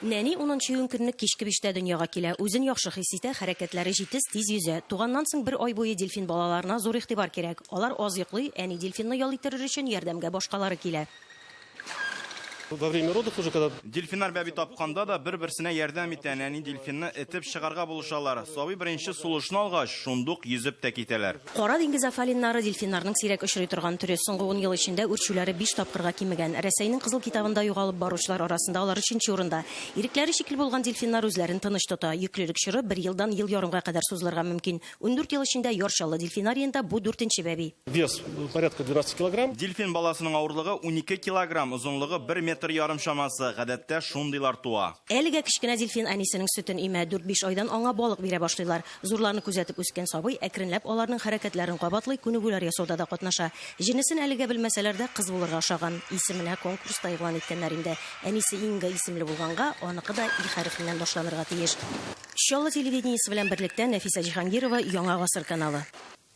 Нәни унынчы июнь көнне кичке биштә дөньяга килә. Үзен яхшы хис итә, хәрәкәтләре җитез, тиз йөзә. Туганнан соң бер ай буе дельфин балаларына зур игътибар кирәк. Алар аз йоклый, әни дельфинны ял иттерер өчен ярдәмгә башкалары килә. Во время родов уже когда. Дельфиннар бәби тапканда да бер-берсенә ярдәм итә, нәни дельфинны этеп чыгарга булышалар. Сабый беренче сулышны алгач, шундук йөзеп тә китәләр. Кара диңгез афалиннары, дельфиннарның сирәк очрый торган төре. Соңгы ун ел эчендә үрчүләре биш тапкырга кимегән. Рәсәйнең Кызыл китабында югалып баручылар арасында алар өченче урында. Ирекләре чикле булган дельфиннар үзләрен тыныч тота. Йөклелек чоры бер елдан ел ярымга кадәр сузылырга мөмкин. 14 ел эчендә Яр Чаллы дельфинариенда бу дүртенче бәби. Вес порядка 12 килограмм. Дельфин баласының авырлыгы 12 килограмм, озынлыгы бер метр ярым чамасы. Гадәттә, шундыйлар туа. Әлегә кечкенә дельфин әнисенең сөтен имә. Дүрт-биш айдан аңа балык бирә башлыйлар. Зурларны күзәтеп үскән сабый әкренләп аларның хәрәкәтләрен кабатлый, күнегүләр ясауда да катнаша. Җенесен әлегә белмәсәләр дә, кыз булырга ошаган. Исеменә конкурста игълан иткәннәр инде. Әнисе Инга исемле булганга, аныкы да И хәрефеннән башланырга тиеш. Чаллы телевидениесе белән берлектә Нәфисә Җиһангирова, Яңа гасыр каналы.